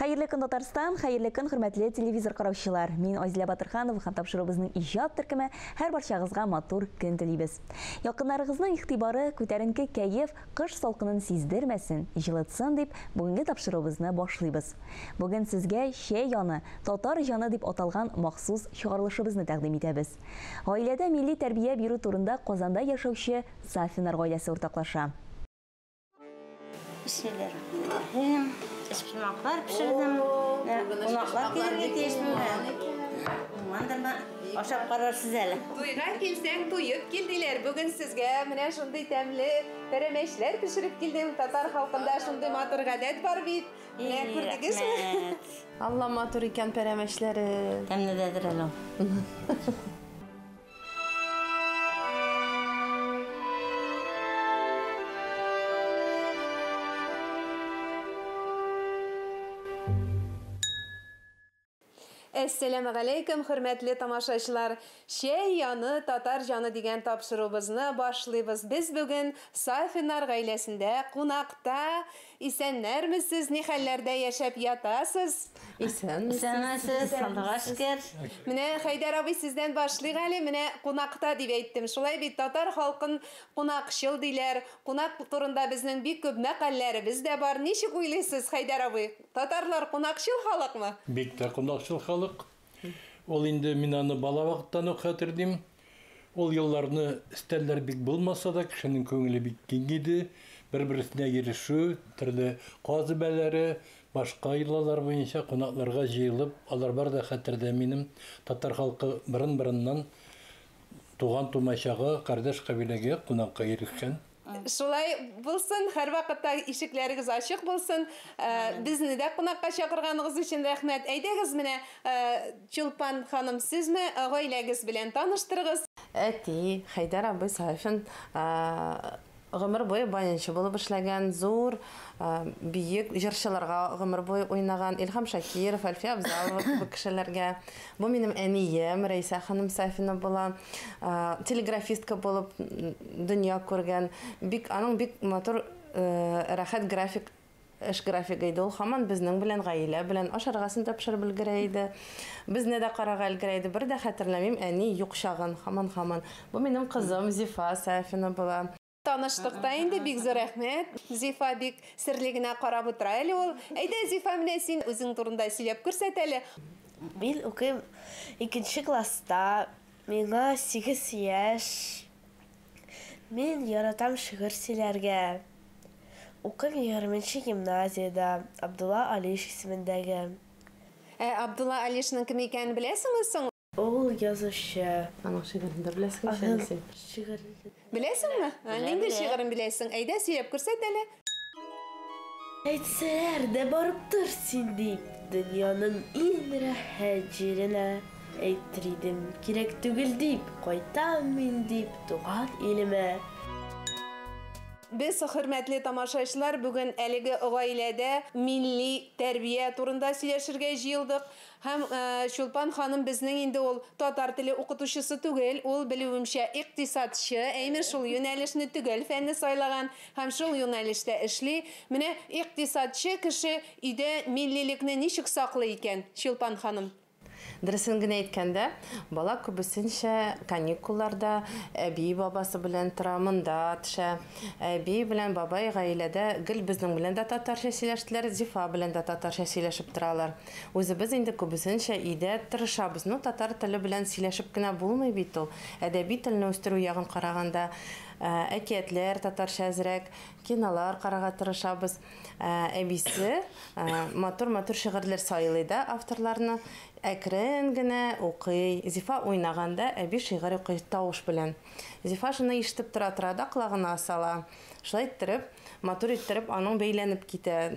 Хәерле көн, Татарстан, хәерле көн, хөрмәтле телевизор караучылар. Мин Айзилә Батырханова һәм тапшыруыбызның иҗат төркеме һәр барчагызга матур көн телибез. Якыннарыгызның игътибары, күтәренке кәеф кыш салкынын сиздермәсен, җылытсын дип, бүгенге тапшыруыбызны башлыйбыз. Бүген сезгә Чәй яны, татар җаны дип аталган махсус чыгарылышыбызны тәкъдим итәбез. Гаиләдә милли тәрбия бирү турында Казанда яшәүче Сафиннар гаиләсе уртаклаша. Бисмилләһиррахмәниррахим. Өчпочмаклар пешердем. Кунаклар килергә тиеш бүген. Уңгандырмы? Ашап карарсыз әле. Туйга килсәң, туеп кил диләр. Бүген сезгә менә шундый тәмле пәрәмәчләр пешереп килдем. Татар халкында шундый матур гадәт бар бит. Менә күрдегезме? Алла, матур икән пәрәмәчләре. Тәмле дәдер әле ул. Әссәламү галәйкүм, хөрмәтле тамашачылар. Чәй яны, татар җаны дигән тапшыруыбызны башлыйбыз. Без бүген Сафиннар гаиләсендә кунакта. Исәннәрмесез, ни хәлләрдә яшәп ятасыз? Исәнмесез. Исәнмесез, Аллага шөкер. Менә Хәйдәр абый, сездән башлыйк әле. Менә кунакта дип әйттем. Шулай бит, татар халкын кунакчыл диләр. Кунак турында безнең бик күп мәкальләребез дә бар. Ничек уйлыйсыз, Хәйдәр абый? Татарлар кунакчыл халыкмы? Бик тә кунакчыл халык. Ул инде мин аны бала вакыттан ук хәтерлим. Ул елларны өстәлләр бик булмаса да, кешенең күңеле бик киң иде. Бер-берсенә йөрешү, төрле каз өмәләре, башка йолалар буенча кунакларга җыелып, алар бар да хәтердә минем. Татар халкы борын-борыннан туган-тумачага, кардәш-кабиләгә кунакка йөрешкән. Шулай булсын, һәрвакытта ишекләрегез ачык булсын. Безне дә кунакка чакырганыгыз өчен рәхмәт. Әйдәгез менә, Чулпан ханым, сезме гаиләгез белән таныштырыгыз. Әти, Хәйдәр абый Сафин, гомер буе баянчы булып эшләгән, зур, бөек җырчыларга гомер буе уйнаган, Илһам Шакиров, Әлфия Абзалова кебек кешеләргә. Бу минем әнием, Рәйсә ханым Сафина була. Телеграфистка булып дөнья күргән. Бик, аның бик матур, рәхәт график, эш графигы иде. Ул һаман безнең белән, гаилә белән ашаргасын да пешереп өлгерә иде. Безне дә карарга өлгерә иде. Бер дә хәтерләмим әни юк чагын, һаман-һаман. Бу минем кызым Зифа Сафина була. Таныштык та инде, бик зур рәхмәт. Зифа бик серле генә карап утыра әле ул. Әйдә, Зифа, менә син үзең турында сөйләп күрсәт әле. Мин укыйм 2 класста, миңа 8 яшь. Мин яратам шигырь сөйләргә. Укыйм 20 гимназиядә, Абдулла Алиш исемендәге. Ә Абдулла Алишның кем икәнен беләсеңме соң? Ул язучы. Аның шигырен дә беләсеңме, Аның син? шигырен. Беләсеңме? Беләм, Нинди беләм. шигырен беләсең? Әйдә, сөйләп күрсәт әле. Әйтсәләр дә барып тор син дип, дөньяның иң рәхәт җиренә. Әйтер идем, кирәк түгел дип, кайтам мин дип, туган илемә. Без, хөрмәтле тамашачылар, бүген әлеге гаиләдә милли тәрбия турында сөйләшергә җыелдык. Һәм Чулпан ханым безнең инде ул татар теле укытучысы түгел, ул белүемчә икътисадчы, әйме шул юнәлешне төгәл фәнне сайлаган һәм шул юнәлештә эшли. Менә икътисадчы кеше өйдә миллилекне ничек саклый икән, Чулпан ханым? Дөресен генә әйткәндә, бала күбесенчә каникулларда әби бабасы белән тора, монда төшә. Әби белән бабай гаиләдә гел безнең белән дә татарча сөйләштеләр, Зифа белән дә татарча сөйләшеп торалар. Үзебез инде күбесенчә өйдә тырышабыз. Ну, татар теле белән сөйләшеп кенә булмый бит ул. Әдәби телне үстерү ягын караганда, әкиятләр татарча әзрәк, кинолар карарга тырышабыз. Әбисе матур-матур шигырьләр сайлый да авторларны. Әкрен генә укый. Зифа уйнаганда әби шигырь укый тавыш белән. Зифа шуны ишетеп тора-тора да колагына сала. Шулай иттереп, матур иттереп аның бәйләнеп китә,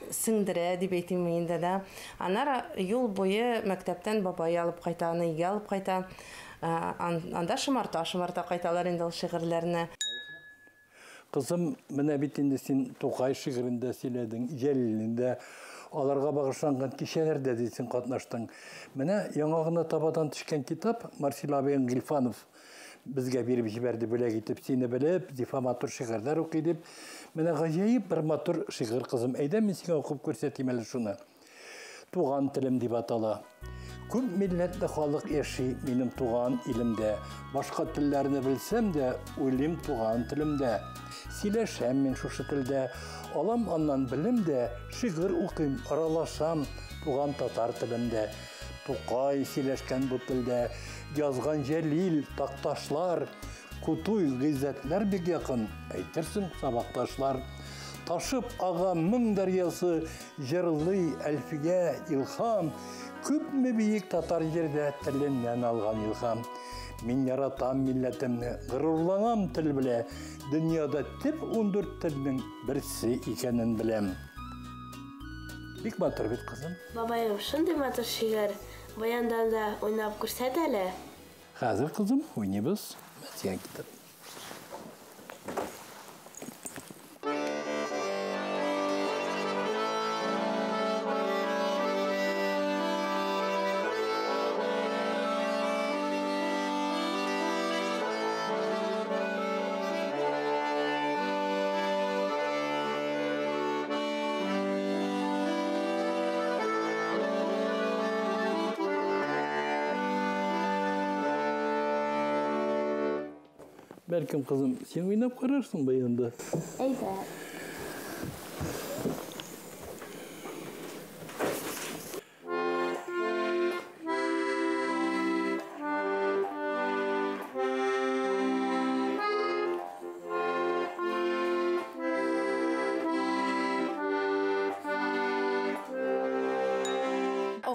сеңдерә дип әйтим инде дә. Аннары юл буе мәктәптән бабай алып кайта, аны өйгә алып кайта. Анда шомарта-шомарта кайталар инде ул шигырьләрне. Кызым, менә бит инде син Тукай шигырендә сөйләдең, Җәлилендә, аларга багышланган кичәләрдә дә син катнаштың. Менә яңа гына табадан төшкән китап Марсил абыең Гилфанов. безгә биреп җибәрде бүләк итеп, сине белеп, Зифа матур шигырьләр укый дип. Менә гаҗәеп бер матур шигырь, кызым. Әйдә, мин сиңа укып күрсәтим әле шуны. Туган телем дип атала. Күп милләтле халык яши минем туган илемдә. Башка телләрне белсәм дә, уйлыйм туган телемдә. Сөйләшәм мин шушы телдә, алам аннан белем дә, шигырь укыйм, аралашам туган татар телемдә. Тукай сөйләшкән бу телдә, язган Җәлил, Такташлар, Кутуй, Гыйззәтләр бик якын, әйтерсең, сабакташлар. Ташып ага моң дәрьясы, җырлый Әлфия, Илһам, күпме биек татар җирдә теленнән алган илһам. Мин яратам милләтемне, горурланам тел белә, дөньяда төп 14 телнең берсе икәнен беләм. Бик матур бит, кызым. Бабаем, шундый матур шигырь. Баяндан да уйнап күрсәт әле. Хәзер, кызым, уйныйбыз. Мәсьәлән, китап. Бәлкем, кызым, син уйнап карарсың баянда. Әйдә.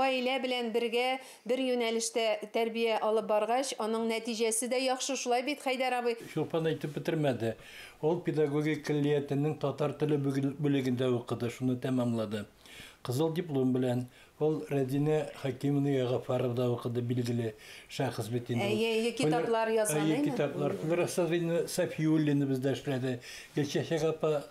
Гаилә белән бергә бер юнәлештә тәрбия алып баргач, аның нәтиҗәсе дә яхшы, шулай бит, Хәйдәр абый? Чулпан әйтеп бетермәде. Ул педагогик көллиятенең татар теле бүлегендә укыды, шуны тәмамлады. Кызыл диплом белән. Ул Рәдинә Хәкимовна Ягафаровда укыды, билгеле шәхес бит инде. Әйе, китаплар язган, әйе, китаплар. Флера Сафиуллина бездә эшләде. Гөлчәчәк апа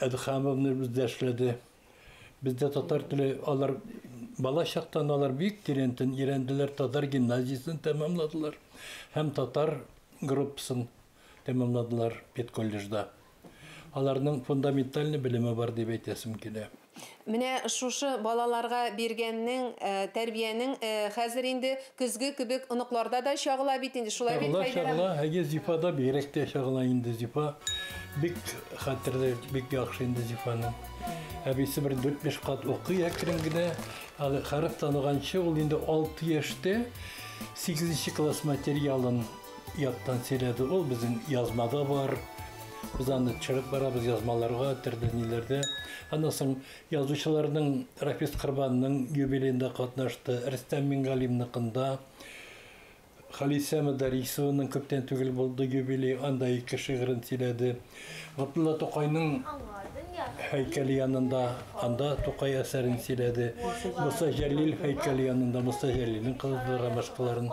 Әдхамовна бездә эшләде. Бездә татар теле, алар бала чактан алар бик тирәнтен өйрәнделәр, татар гимназиясен тәмамладылар һәм татар группасын тәмамладылар педколледжда. Аларның фундаментальный белеме бар дип әйтәсем килә. Менә шушы балаларга биргәннең, тәрбиянең хәзер инде көзге кебек оныкларда да чагыла бит инде, шулай бит, Хәйдәр абый? Чагыла, әйе, Зифада бигрәк тә чагыла инде. Зифа бик хәтерле, бик яхшы инде Зифаның. Әбисе бер 4-5 кат укый әкрен генә. Әле хәреф таныганчы ул инде 6 яшьтә 8 класс материалын яттан сөйләде. Ул безнең язмада бар. Без аны төшереп барабыз язмаларга, төрле ниләрдә. Аннан соң язучыларның Рафис Корбанның юбилеенда катнашты, Рөстәм Мингалимныкында, Халисә Мөдәррисованың күптән түгел булды юбилей, анда ике шигырен сөйләде. Габдулла Тукайның һәйкәле янында, анда Тукай әсәрен сөйләде. Муса Җәлил һәйкәле янында Муса Җәлилнең кызыл ромашкаларын.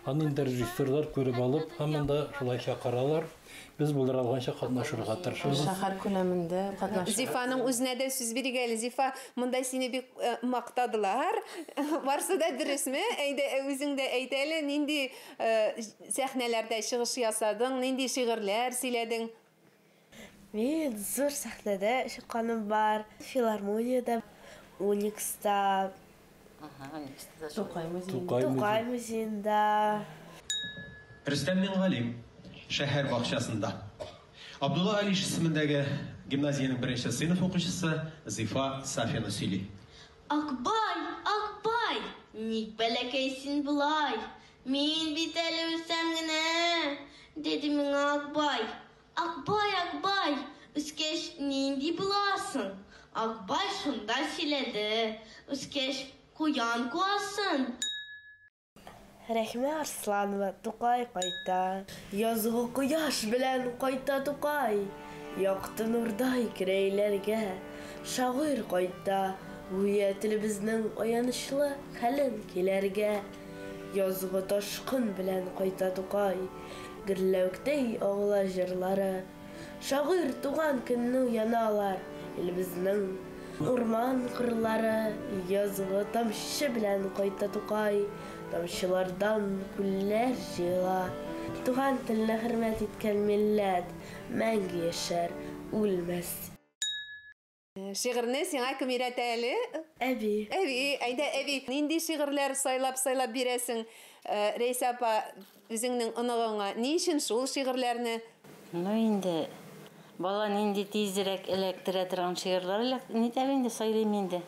Аны инде режиссерлар күреп алып, һәм анда шулай чакыралар. Без булдыра алганча катнашырга тырышабыз. Шәһәр күләмендә катнашырга. Зифаның үзенә дә сүз бирик әле. Зифа, монда сине бик мактадылар. Барсы да дөресме? Әйдә, үзең дә әйт әле, нинди сәхнәләрдә чыгыш ясадың, нинди шигырьләр сөйләдең? Мин зур сәхнәдә чыкканым бар. Филармониядә, Уникста, Тукай музеенда. Тукай музеенда. Рөстәм Мингалим шәһәр бакчасында. Абдулла Алиш исемендәге гимназиянең беренче сыйныф укучысы Зифа Сафина сөйли. Акбай, Акбай, ник бәләкәй син болай? Мин бит әле үсәм генә, диде миңа Акбай. Акбай, Акбай, үскәч нинди буласың? Акбай шунда сөйләде, үскәч куян куасын. Рәхимә Арсланова, Тукай кайта. Язгы кояш белән кайта Тукай. Якты нурдай керәйләргә шагыйрь кайта. Гүя телебезнең аянычлы хәлен киләргә. Язгы ташкын белән кайта Тукай. Гөрләүктәй агыла җырлары. Шагыйрь туган көнне уяналар илебезнең урман кырлары. Язгы тамчы белән кайта Тукай. Тамчылардан күлләр җыела. Туган телне хөрмәт иткән милләт мәңге яшәр, үлмәс. Шигырьне сиңа кем өйрәтә әле? Әби. Әби, әйдә, әби. Нинди шигырьләр сайлап-сайлап бирәсең, Рәйсә апа, үзеңнең оныгыңа? Ни өчен шул шигырьләрне? Ну инде бала нинди тизрәк эләктерә торган шигырьләр нитәм инде, сайлыйм инде.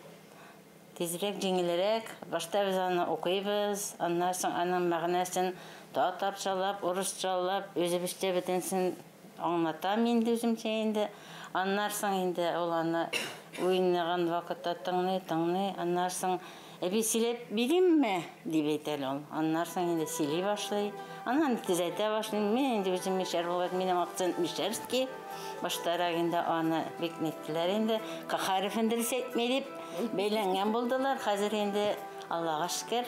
Тизрәк, җиңелрәк. Башта без аны укыйбыз, аннан соң аның мәгънәсен татарчалап, урысчалап, үзебезчә бөтенсен аңлатам инде үземчә инде. Аннан соң инде ул аны уйнаган вакытта тыңлый, тыңлый. Аннан соң әби сөйләп биримме дип әйтә ул. Аннан соң инде сөйли башлый. Аннан төзәтә башлый. Мин инде үзем мишәр булгач, минем акцент мишәрский. Баштарак инде аны бик ниттеләр инде. К хәрефен дөрес әйтми дип бәйләнгән булдылар. Хәзер инде Аллага шөкер.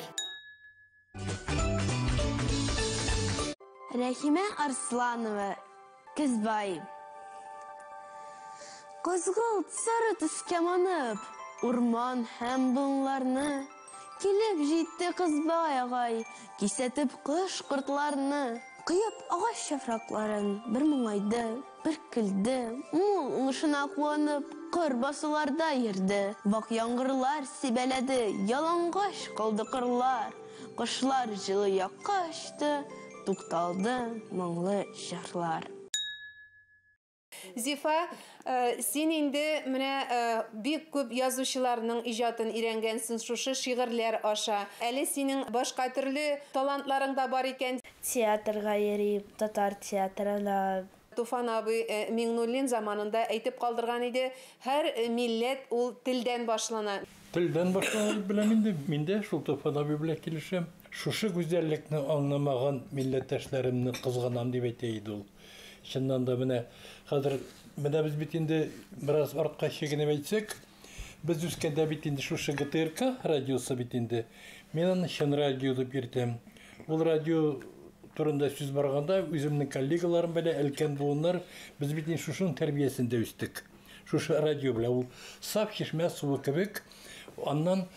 Рәхимә Арсланова, Кызбай. Кызгылт сары төскә манып, урман һәм болыннарны килеп җитте Кызбай агай, кисәтеп кош кортларны. Коеп агач яфракларын, бер моңайды, бер көлде, мул уңышына куанып, кыр басуларда йөрде. Вак яңгырлар сибәләде, ялангач калды кырлар. Кошлар җылы якка очты, тукталды моңлы җырлар. Зифа, син инде менә бик күп язучыларның иҗатын өйрәнгәнсең шушы шигырьләр аша. Әле синең башка төрле талантларың да бар икән. Театрга йөрим, татар театрына. Туфан абый Миңнуллин заманында әйтеп калдырган иде, һәр милләт ул телдән башлана. Телдән башлана дип беләм инде. Мин дә шул Туфан абый белән килешәм. Шушы гүзәллекне аңламаган милләттәшләремне кызганам дип әйтә иде ул. Чыннан да менә хәзер менә без бит инде бераз артка чигенеп әйтсәк, без үскәндә бит инде шушы ГТРК радиосы бит инде. Мин аны чын радио дип йөртәм. Ул радио турында сүз барганда үземнең коллегаларым белән өлкән буыннар без бит инде шушының тәрбиясендә үстек. Шушы радио белән ул саф чишмә суы кебек. Аннан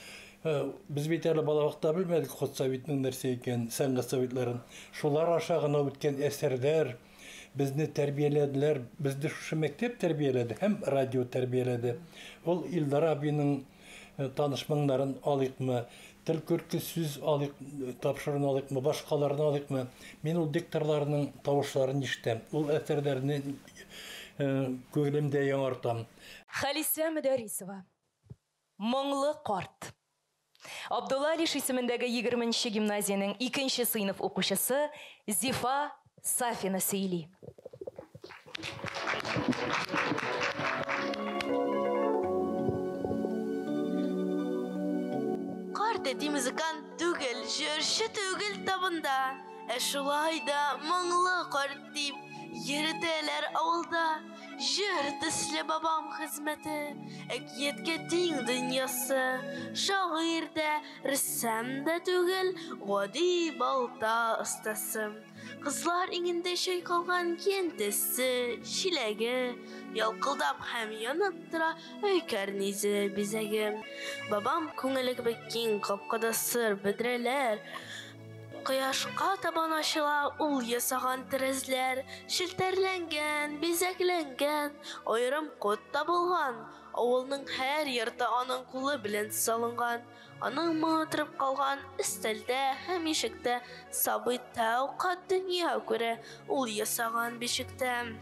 без бит әле бала вакытта белмәдек худсоветның нәрсә икән, сәнгать советларын. Шулар аша гына үткән әсәрләр безне тәрбияләделәр, безне шушы мәктәп тәрбияләде һәм радио тәрбияләде. Ул Илдар абиның таныш моңнарын алыйкмы, тел күрке сүз алыйк, тапшыруны алыйкмы, башкаларны алыйкмы. Мин ул дикторларның тавышларын ишетәм, ул әсәрләрне күңелемдә яңартам. Халисә Мөдәрисова, моңлы карт. Абдулла Алиш исемендәге 20-нче гимназиянең 2-нче сыйныф укучысы Зифа Сафина сөйли. Карт әти музыкант түгел, җырчы түгел табында. Ә шулай да моңлы карт дип йөртәләр авылда. Җыр төсле бабам хезмәте, әкияткә тиң дөньясы. Шагыйрь дә, рәссам да түгел, гади балта остасы. Кызлар иңендә чайкалган кентесе, чиләге, ялкылдап һәм янып тора өй кәрнизе бизәге. Бабам күңеле кебек киң, капкада сыр бөдрәләр. Кояшка табан ачыла ул ясаган тәрәзләр, челтәрләнгән, бизәкләнгән, аерым код табылган. Авылның һәр йорты аның кулы белән салынган. Аның моңы торып калган өстәлдә һәм ишектә сабый тәү кат дөнья күрә ул ясаган бишектә.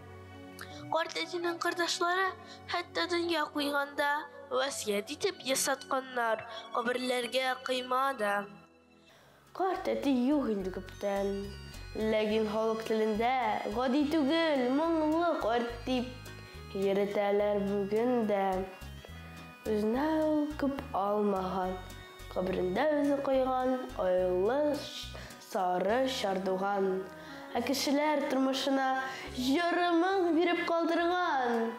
Карт әтинең кордашлары хәтта дөнья куйганда васыять итеп ясатканнар каберләргә кыйма да. Карт әти юк инде күптән, ләкин халык телендә гади түгел, моңлы карт дип йөртәләр бүген дә. Үзенә ул күп алмаган, каберендә үзе куйган айлы сары чардуган. Ә кешеләр тормышына җыры моң биреп калдырган.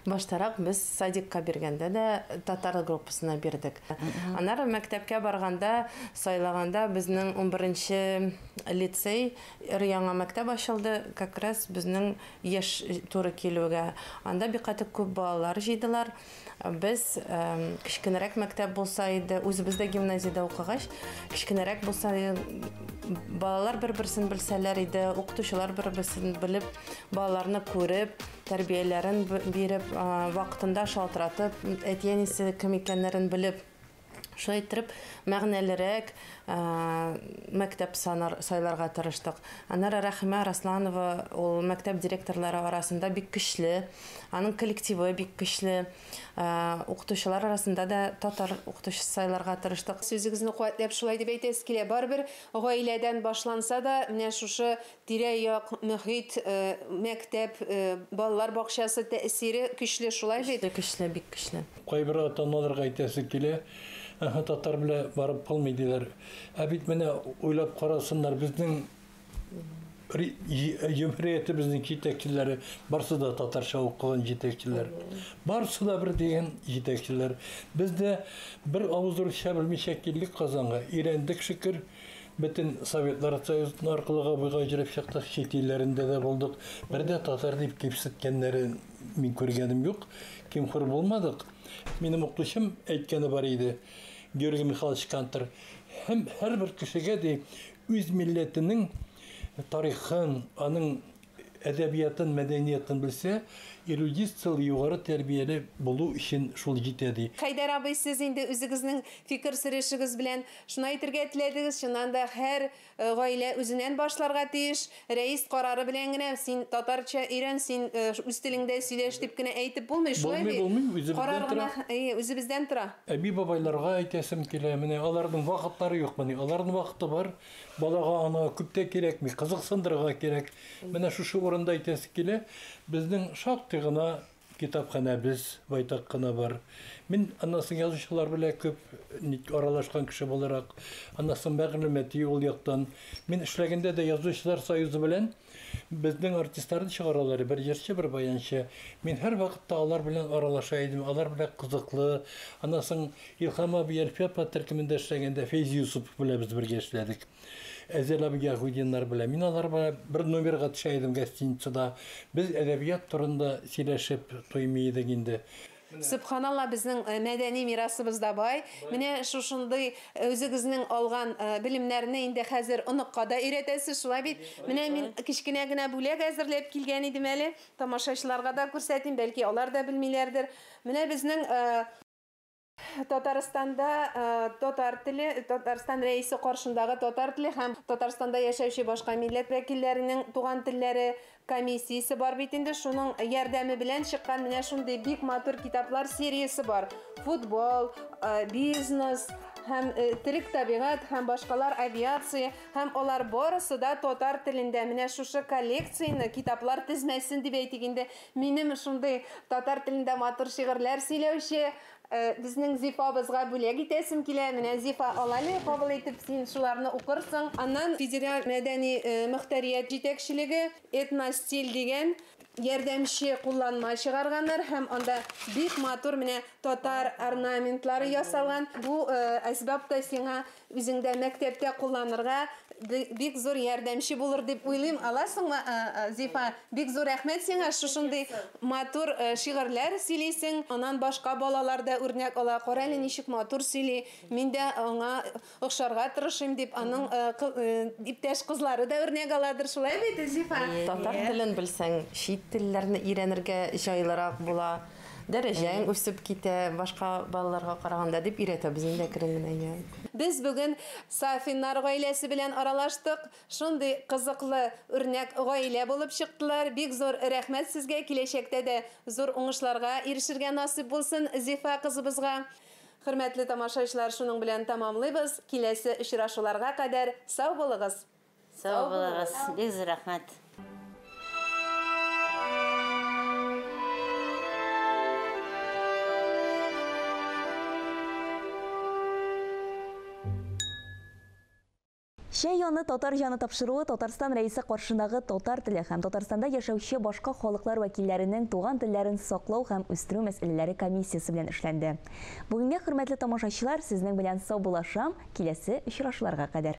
Баштарак без садикка биргәндә дә татар группасына бирдек. Аннары мәктәпкә барганда, сайлаганда безнең 11 лицей, яңа мәктәп ачылды, как раз безнең яшь туры килүгә. Анда бик каты күп балалар җыйдылар. Без кечкенәрәк мәктәп булса иде, үзебез дә гимназиядә укыгач, кечкенәрәк булса, балалар бер-берсен белсәләр иде, укытучылар бер-берсен белеп, балаларны күреп, тәрбияләрен биреп, вакытында шалтыратып, әти-әнисе кем икәннәрен белеп, шулай иттереп, мәгънәлерәк мәктәп сайларга тырыштык. Аннары Рәхимә Арсланова ул мәктәп директорлары арасында бик көчле, аның коллективы бик көчле, укытучылар арасында да татар укытучысы сайларга тырыштык. Сүзегезне куәтләп шулай дип әйтәсе килә. Барыбер гаиләдән башланса да, менә шушы тирә-як мөхит, мәктәп, балалар бакчасы тәэсире көчле, шулай бит? Көчле, бик көчле. Кайбер ата-аналарга әйтәсе килә, татар белән барып булмый диләр. Ә бит менә уйлап карасыннар, безнең җөмһүриятебезнең җитәкчеләре барсы да татарча укыган җитәкчеләр. Барсы да бер дигән җитәкчеләр. Без дә бер авыз русча белмичә килдек Казанга, өйрәндек шөкер. Бөтен Советлар Союзының аркылыга буйга җөреп чыктык, чит илләрендә дә булдык. Бер дә татар дип кимсеткәннәрен мин күргәнем юк. Кимхур булмадык. Минем укытучым әйткәне бар иде, Георгий Михайлович Кантор. Һәм һәрбер кешегә ди үз милләтенең тарихын, аның әдәбиятын, мәдәниятын белсә, эрудицияле югары тәрбияле булу өчен шул җитә ди. Хәйдәр абый, сез инде үзегезнең фикер сөрешегез белән шуны әйтергә теләдегез, чыннан да һәр гаилә үзеннән башларга тиеш. Рәис карары белән генә син татарча өйрән, син үз телеңдә сөйләш дип кенә әйтеп булмый, шулай бит? Булмый, үзебездән тора. Үзебездән тора. Әби бабайларга әйтәсем килә, менә аларның вакытлары юк, менә аларның вакыты бар. Балага ана күп тә кирәкми, кызыксындырырга кирәк. Менә шушы урында әйтәсе килә, безнең шактый гына китапханәбез байтак кына бар. Мин аннан соң язучылар белән күп аралашкан кеше буларак, аннан соң мәгълүмати ул яктан. Мин эшләгәндә дә Язучылар союзы белән безнең артистларны чыгаралар, бер җырчы, бер баянчы. Мин һәр вакытта алар белән аралаша идем, алар белән кызыклы. Аннан соң Илһам абый Әлфия төркемендә эшләгәндә Фәйзи Юсупов белән без бергә эшләдек. Әзәл абый Яһудиннар белән. Мин алар белән бер номерга төшә идем гостиницада. Без әдәбият турында сөйләшеп туймый идек инде. Сөбханалла, безнең мәдәни мирасыбыз да бай. Менә шушындый үзегезнең алган белемнәрне инде хәзер оныкка да өйрәтәсез, шулай бит? Менә мин кечкенә генә бүләк әзерләп килгән идем әле. Тамашачыларга да күрсәтим, бәлки алар да белмиләрдер. Менә безнең Татарстанда татар теле, Татарстан рәисе каршындагы татар теле һәм Татарстанда яшәүче башка милләт вәкилләренең туган телләре комиссиясе бар бит инде. Шуның ярдәме белән чыккан менә шундый бик матур китаплар сериясе бар. Футбол, бизнес һәм терек табигать һәм башкалар, авиация һәм алар барысы да татар телендә. Менә шушы коллекцияне, китаплар тезмәсен дип әйтик инде. Минем шундый татар телендә матур шигырьләр сөйләүче безнең Зифабызга бүләк итәсем килә. Менә Зифа, ал әле, кабул итеп син шуларны укырсың. Аннан Федераль мәдәни мөхтәрият җитәкчелеге этностиль дигән ярдәмче кулланма чыгарганнар һәм анда бик матур менә татар орнаментлары ясалган. Бу әсбап та сиңа үзеңдә мәктәптә кулланырга бик зур ярдәмче булыр дип уйлыйм. Аласыңмы, Зифа? Бик зур рәхмәт сиңа, шушындый матур шигырьләр сөйлисең. Аннан башка балалар да үрнәк ала. Кара әле ничек матур сөйли. Мин дә аңа охшарга тырышыйм дип, аның иптәш кызлары да үрнәк аладыр. Шулай бит, Зифа? Татар телен белсәң, чит телләрне өйрәнергә җайлырак була. Дәрәҗәң үсеп китә башка балаларга караганда дип өйрәтәбез инде әкрен генә. Без бүген Сафиннар гаиләсе белән аралаштык. Шундый кызыклы үрнәк гаилә булып чыктылар. Бик зур рәхмәт сезгә. Киләчәктә дә зур уңышларга ирешергә насыйп булсын Зифа кызыбызга. Хөрмәтле тамашачылар, шуның белән тамамлыйбыз. Киләсе очрашуларга кадәр сау булыгыз. Сау булыгыз. Бик зур рәхмәт. Чәй яны татар җаны тапшыруы Татарстан Рәисе каршындагы татар теле һәм Татарстанда яшәүче башка халыклар вәкилләренең туган телләрен саклау һәм үстерү мәсьәләләре комиссиясе белән эшләнде. Бүгенгә, хөрмәтле тамашачылар, сезнең белән саубуллашам, киләсе очрашуларга кадәр.